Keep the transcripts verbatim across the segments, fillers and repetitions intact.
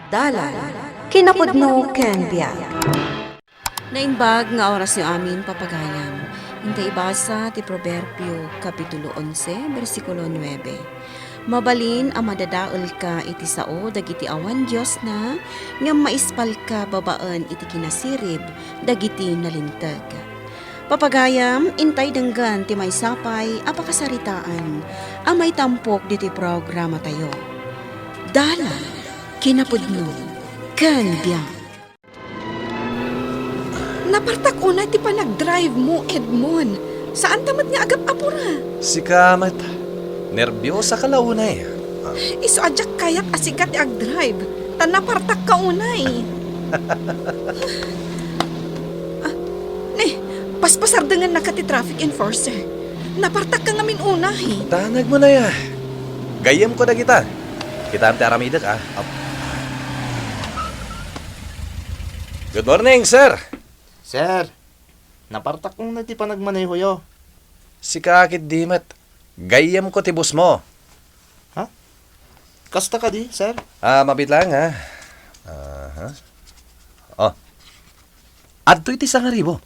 Dalan, kinapudno ken biag. Naimbag nga orasyo amin, papagayam. Inta ibasa ti Proverbio, Kapitulo onse, bersikulo nuebe. Mabalin a madadaelka iti sao dagiti awan diosna, ngem maispalka babaen iti kinasirib dagiti nalinteg. Papagayam, intay denggen ti maysa pay a pakasaritaan a maitampok ditoy programatayo. Dalan, kinapudno, ken biag. Napartak unay ti panagdrive mo, Edmond. Saanta met nga agap-apura. Sika met. Nerbiosaka la unay. Ah. Isu a diak kayat a sika ti agdrive, ta napartakka unay. Ah, ne, paspasardengennaka ti traffic enforcer. Napartakka ngamin unay. Tanagmo na ya. Gayyemko dagita. Kitaem ti aramidek, ah. Ap-, Good morning, sir. Sir, napartak unay ti panagmanehoyo. Sika ketdi met. Gayyemko ti boss mo. Ha? Kasta kadi, sir? Ah, mabiit lang, ha? Aha. Oh. Adtoy ti sangaribu.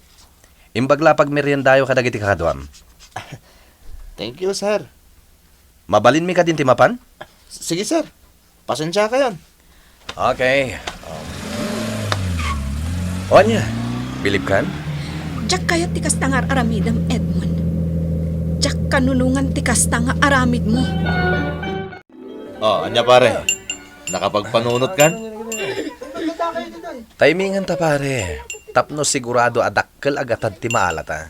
Imbag la pagmeriendayo kadagiti kakaduam. Thank you, sir. Mabalinmi kadin ti mapan? Sige, sir. Pasensiakayon. Okay. Um, o ania, bilibkan? Diak kayat ti kasta nga ar-aramidem, Edmond. Diak kanunongan ti kasta nga aramidmo. Oh, ania, pare? Nakapagpanunotkan? Timingan ta, pare. Tapno sigurado a dakkel a gatad ti maalata.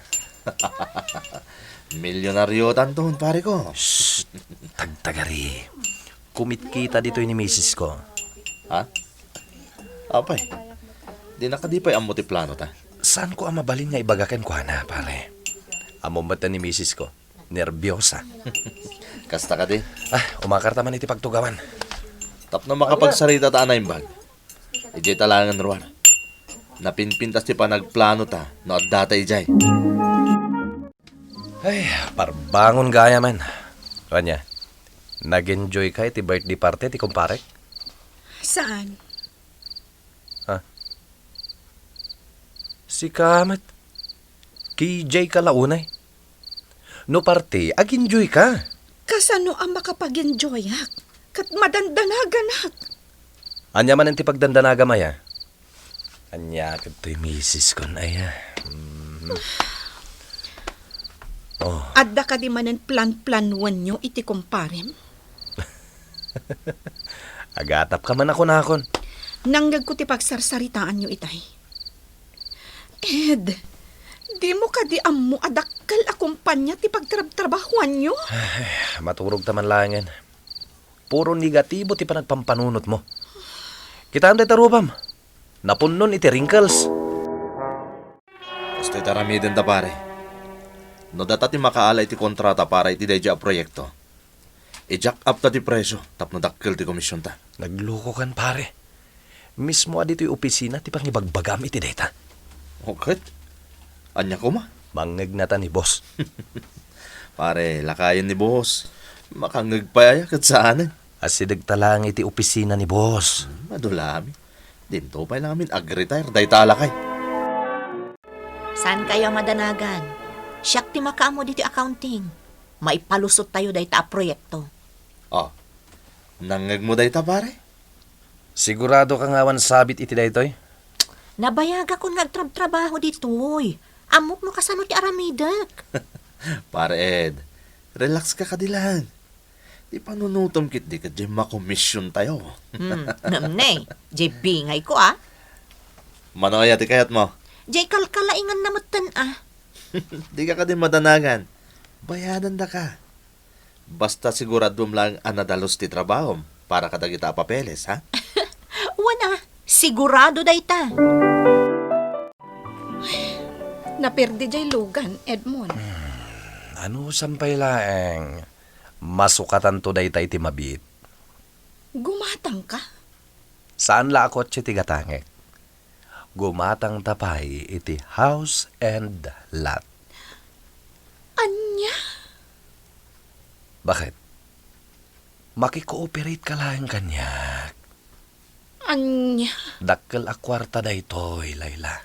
Milyonariotanton, pare ko. Shh! Tagtagari. Kumitkita ditoy ni misis ko. Ha? Apay, dina kadi pay ammo ti planota? Saanko a mabalin nga ibaga kenkuana, pare. Ammom met ni misis ko, nerbiosa. Kasta kadi? Ah, umakarta man iti pagtugawan. Tapno makapagsarita ta a naimbag. Idiay ta laengen ruar. Napinpintas ti panagplanota no addata idiay. Ay, parbangon gayamen. Ania, nag-enjoyka iti birthday party ti kumparek? Saan? Ha? Sika met. K J ka la unay. No party, ag-enjoyka. Kasano a makapag-enjoyak? Ket madandanaganak. Ania manen ti pagdandanagam aya? Ania ket toy misis kon aya? Mm. Oh. Adda kadi manen plan-planuenyo iti kumparem? Agatapka man a kunakon. Nangngegko ti pagsarsaritaanyo itay. Ed, dimo kadi ammo a dakkel a kompania ti pagtrabtrabahoanyo? Ay, maturogta man laengen. Puro negatibo ti panagpampanunotmo. Kitaem dayta rupam. Napunnon iti wrinkles. Kastoy ti aramidenta, pare. No data ti makaala iti kontrata para iti daydiay a proyekto, i-jack up ta ti presio tapno dakkel ti komisionta. Naglukokan, pare. Mismo a ditoy opisina ti pangibagbagam iti dayta. O ket? Ania koma? Mangngegna ta ni boss. Pare, lakayen ni boss. Makangngeg pay aya ket saanen. Asidegta laeng iti opisina ni boss. Hmm, adu la amin. Dinto pay la amin ag-retire dayta a lakay. Saankayo a madanagan? Siak ti makaammo ditoy accounting. Maipalusottayo dayta a proyekto. Oh, nangngegmo dayta, pare? Siguradoka nga awan sabit iti daytoy? Nabayagakon nga agtrabtrabaho ditoy. Ammok no kasano ti aramidek. Pare Ed, relax ka kadi laeng. Ti panunotem ketdi ket diay makomisiontayo. Hmm, ngem ne, diay bingayko, a. Mano aya ti kayatmo? Diay kalkalainganna metten, a. Dika kadi madanagan. Bayadandaka. Basta siguraduem laeng a nadalus ti trabahom para kadagita a papeles, ha? Wen a, sigurado dayta. Naperdi diay lugan, Edmond. Hmm, anusam pay laeng, masukatanto dayta iti mabiit. Gumatangka? Saan la a kotse ti gatangek. Gumatangta pay iti house and lot. Ania? Bakit? Makikooperate ka laeng kaniak. Ania? Dakkel a kuarta daytoy, Layla.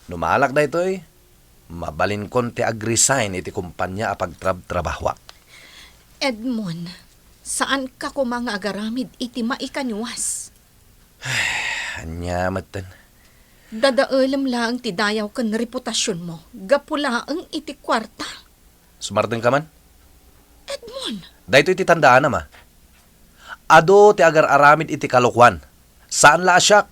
No maalak daytoy, mabalinkon ti ag-resign iti kompania a pagtrabtrabahoak. Edmond, saanka koma nga agaramid iti maikaniwas. Ania metten? Dadaelem laeng ti dayaw ken reputasionmo gapu laeng iti kuarta. Sumardengka man? Edmond! Daytoy ti tandaanam, a. Adu ti agar-aramid iti kalokuan. Saan la a siak.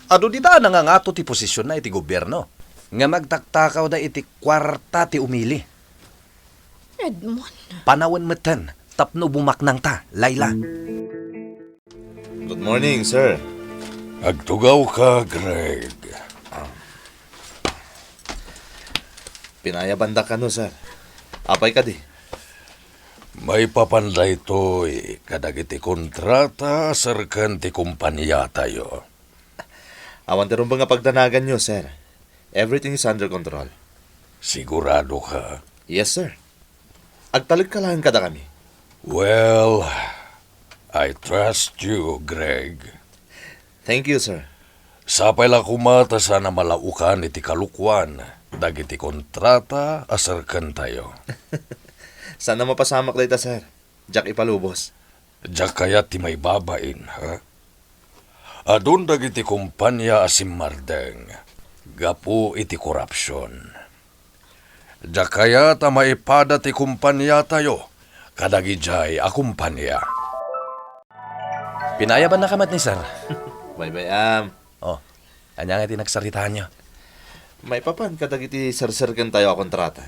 Adu dita a nangangato ti posisionna iti gobierno. Ngem agtaktakawda iti kuarta ti umili. Edmond. Panawen metten tapno bumaknangta, Layla. Good morning, sir. Agtugawka, Greg. Ah. Pinayabandak kano, sir. Apay kadi? Maipapan daytoy kadagiti kontrata a serken ti kompaniatayo. Awan ti rumbeng a pagdanaganyo, sir. Everything is under control. Sigurado ka? Yes, sir. Agtalek ka laeng kadakami. Well, I trust you, Greg. Thank you, sir. Sapay la koma ta saan a malaukan iti kalokuan dagiti kontrata a serkentayo. Saan a mapasamak dayta, sir. Diak ipalubos. Diak kayat ti maibabain, ha? Adun dagiti kompania a simmardeng gapu iti korupsion. Diak kayat a maipada ti kompaniatayo kadagidiay a kompania. Pinayabannaka met ni sir. Baybay-am. Oh, ania nga ti nagsaritaanyo? Maipapan kadagiti serserkentayo a kontrata.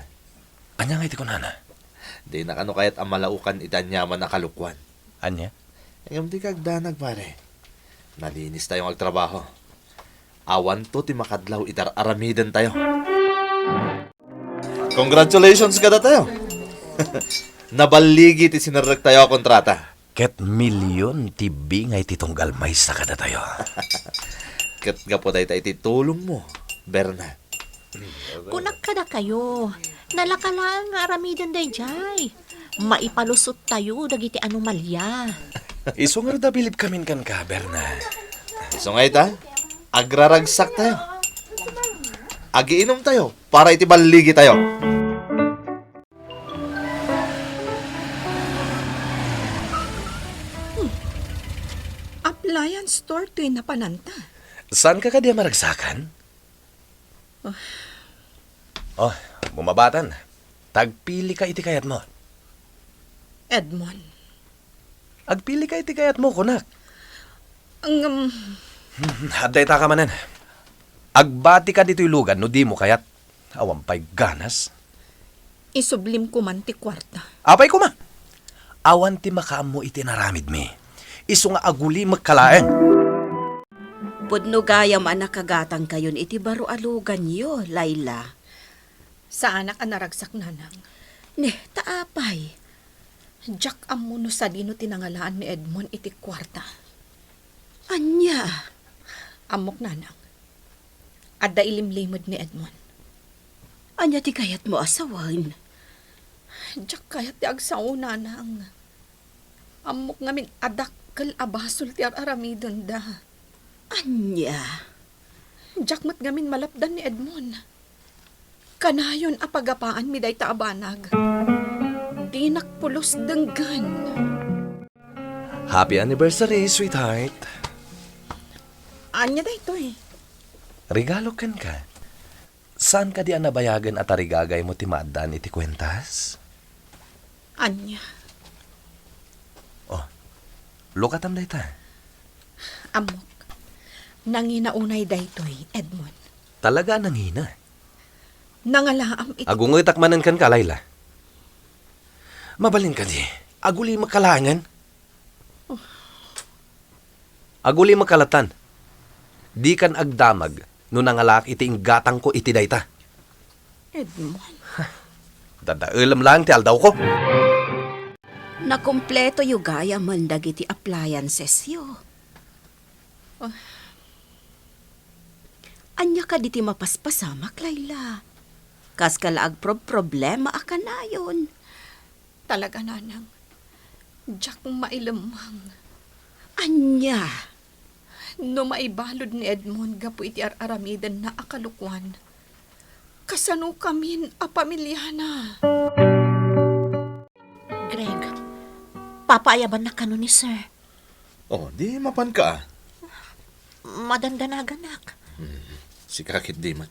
Ania nga iti kunana? Dina kano kayat a malaukan iti aniaman a kalokuan. Ania? Ngem dika agdanag, pare. Nalinis tayo nga agtrabaho. Awanto ti makadlaw iti ar-aramidentayo. Congratulations kadatayo. Naballigi ti sinerrektayo a kontrata. Ket milyon ti bingay ti tunggal maysa kadatayo. Ket gapu dayta iti tulongmo, Berna. Kunak kadakayo, nalaka laeng nga aramiden daydiay. Maipalusottayo dagiti anomalia. Isu ngarud a bilibkamin kenka, Berna. Isu nga ita, agraragsaktayo. Agiinumtayo para iti balligitayo. Hmm. Appliance store toy napananta. Saanka kadi a maragsakan? Ah. Oh, bumabatan. Tagpilika iti kayatmo. Edmond. Agpilika iti kayatmo, kunak. Ngem. Hmm, adda itaka manen. Agbatika ditoy lugan no dimo kayat. Awan pay ganas. Isublimko man ti kuarta. Apay koma? Awan ti makaammo iti inaramidmi. Isu nga agulimekka laeng. Pudno gayam a nakagatangkayon iti baro a luganyo, Layla. Saanak a naragsak, nanang. Neh, ta apay? Diak ammo no sadino ti nangalaan ni Edmond iti kuarta. Ania? Ammok, nanang. Adda ilimlimed ni Edmond. Ania ti kayatmo a sawen? Diak kayat ti agsao, nanang. Ammok ngamin a dakkel a basol ti ar-aramidenda. Ania? Diak met ngamin malapdan ni Edmond. Kanayon a pagapaanmi dayta a banag. Dinak pulos denggen. Happy anniversary, sweetheart. Ania daytoy? Regalo kenka. Saan kadi a nabayagen a tarigagaymo ti maaddaan iti kuentas? Ania? Oh, lukatam dayta. Ammok. Nangina unay daytoy, Edmond. Talaga a nangina? Nangalaam iti Agungetak manen kenka, Layla. Mabalin kadi, agulimekka laengen? Agulimekka lattan. Dikan agdamag no nangalaak iti inggatangko iti dayta. Edmond. Dadaelem laeng ti aldawko. Nakompletoyo gayamen dagiti appliancesyo. Ah. Ania kadi ti mapaspasamak, Layla? Kaska la agprob-problema a kanayon. Talaga, nanang. Diak mailemmeng. Ania? No maibalud ni Edmond gapu iti ar-aramidenna a kalokuan, kasano kamin a pamiliana? Greg, papaayabannak kano ni Sir. Oh, di mapanka, ah. Madandanaganak. Hmm, sika ket di man.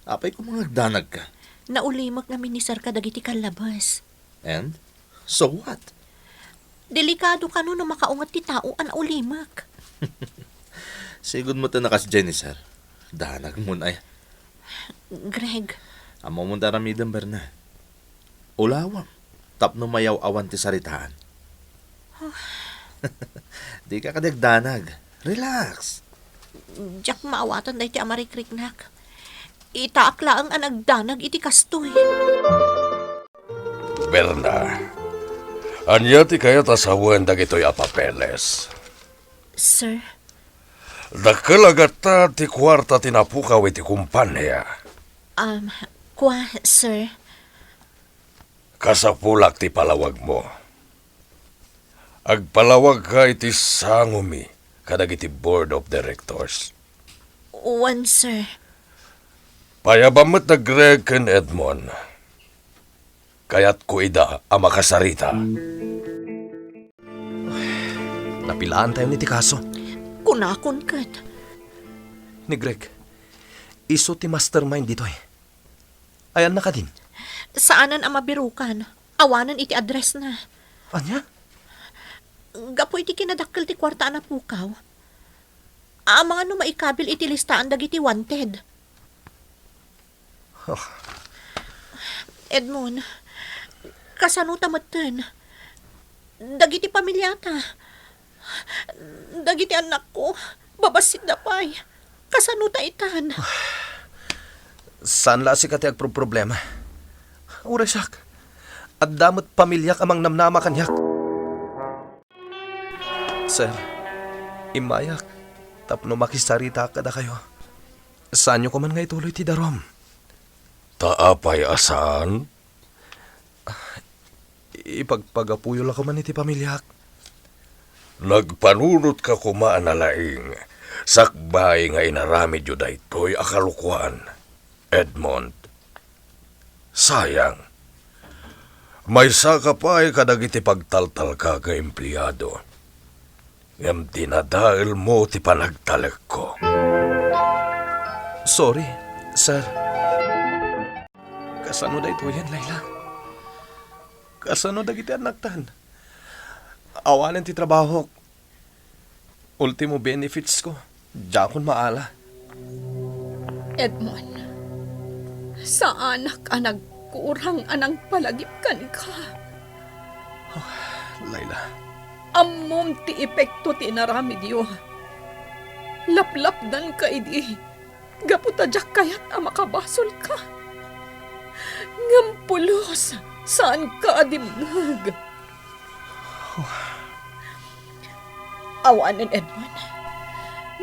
Apay koma nga agdanagka? Naulimek ngamin ni Sir kadagiti kallabes. And? So what? Delikado kano no makaunget ti tao a naulimek. Sigud met a nakasdiay ni Sir. Danagmon aya. Greg. Ammom ti aramidem, Berna. Ulawem tapno mayaw-awan ti saritaan. Dika kadi agdanag. Relax. Diak maawatan daytoy a marikriknak. Itaak laeng a nagdanag iti kastoy. Berna, ania ti kayat a sawen dagitoy a papeles? Sir? Dakkel a gatta ti kuarta ti napukaw iti kompania. Um, kua, sir. Kasapulak ti palawagmo. Agpalawagka iti sangomi kadagiti board of directors. Wen, sir. Payabam met da Greg ken Edmond. Kayatko ida a makasarita. Napilaantayon iti kaso. Kunakon ket. Ni Greg, isu ti mastermind ditoy. Ayanna kadin? Saanen a mabirukan. Awanen iti addressna. Ania? Gapu iti kinadakkel ti kuarta a napukaw, amangan no maikabil iti listaan dagiti wanted. Oh. Edmond, kasano ta metten? Dagiti pamiliata, dagiti annakko, babassit da pay. Kasano ta itan? Saan la a sika ti agproproblema. Uray siak, adda met pamiliak a mangnamnama kaniak. Sir, immayak tapno makisaritaak kadakayo. Saanyo koman nga ituloy ti darum. Ta apay a saan? Ipagpagapuyo la koman iti pamiliak. Nagpanunotka koma a nalaing sakbay nga inaramidyo daytoy a kalokuan, Edmond. Sayang. Maysaka pay kadagiti pagtaltalka nga empleado. Ngem dinadaelmo ti panagtalekko. Sorry, sir. Kasano daytoyen, Laila? Kasano dagiti annaktan? Awanen ti trabahok. Ultimo benefits ko. Diakon maala. Edmond, saanak a nagkurang a nangpalagip kenka. Oh, Laila. Ammom ti epekto ti inaramidyo. Laplapdanka idi gapu ta diak kayat a makabasolka. Ngem pulos, saanka a dimngeg. Awanen, Edmond.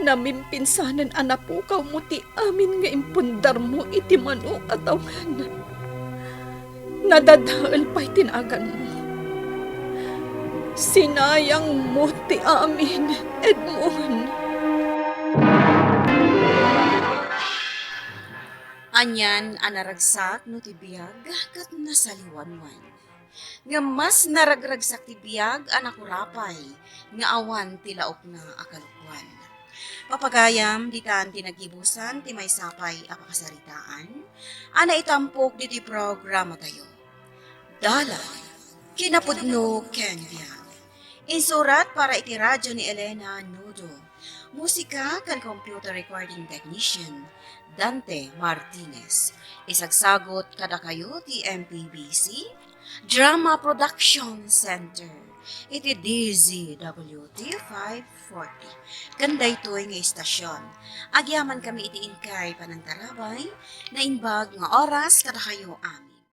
Namimpinsanen a napukawmo ti amin nga impundarmo iti mano a tawen. Nadadael pay ti naganmo. Sinayangmo ti amin, Edmond. Anian a naragsak no ti biag ket nasaliwanwan. Ngem mas naragragsak ti biag a nakurapay nga awan ti laokna a kalokuan. Papagayam, ditan ti naggibusan ti maysa pay a pakasaritaan a naitampok ditoy programatayo. Dalan, kinapudno ken biag. Insurat para iti radyo ni Elena Nudo. Musika ken computer recording technician, Dante Martinez. Isagsagot kadakayo ti M P B C Drama Production Center iti D Z W T five forty. Ken daytoy nga istasyon, agyamankami iti inkay panangtarabay, naimbag nga oras kadakayo amin.